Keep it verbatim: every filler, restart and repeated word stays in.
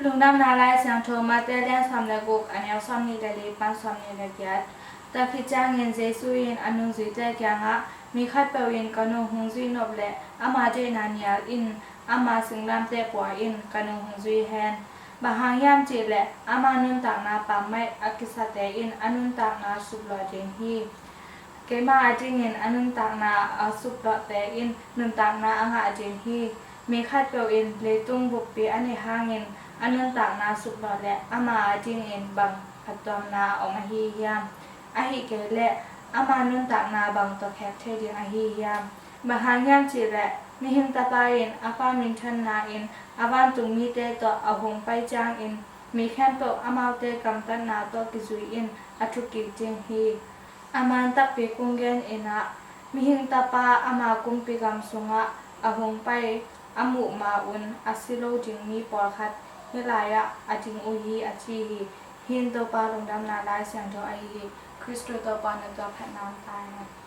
Lungdamna Lai Siangtho Matthai lian sawm le guk, a neu sawmnih le li pan sawmnih le giat. Tua khit ciangin Jesu in a nungzuite kiangah, mi khatpeuh in ka nung hong zuih nop leh ama deihna nial in, ama singlamteh pua in, ka nung hong zui hen. Bang hang hiam cih leh ama nuntakna pammaih a kisate in a nuntakna suklawh ding hi. Keima adingin a nuntakna a suklawhte in nuntakna a ngah ding hi. Mi khatpeuh in leitung buppi a neih hangin a nuntakna suklawh leh ama adingin bang phattuamna a om ahi hiam? Ahih kei leh ama nuntakna bang tawh khek thei ding ahi hiam? Bang hang hiam cih leh Mihing Tapa in a Pa minthanna in a vantung mite tawh a hong pai ciangin mi khempeuh amaute gamtatna tawh kizui in a thukik ding hi. A man takpi kong gen in ah, Mihing Tapa ama kumpi gam sungah a hong pai a muh ma-un a si lo ding mi pawlkhat hih lai-ah a ding uh hi, a ci hi. Hih in Topa Lungdamna Lai Siangtho ahi hi. Khristu Topa na tua phatna om ta hen.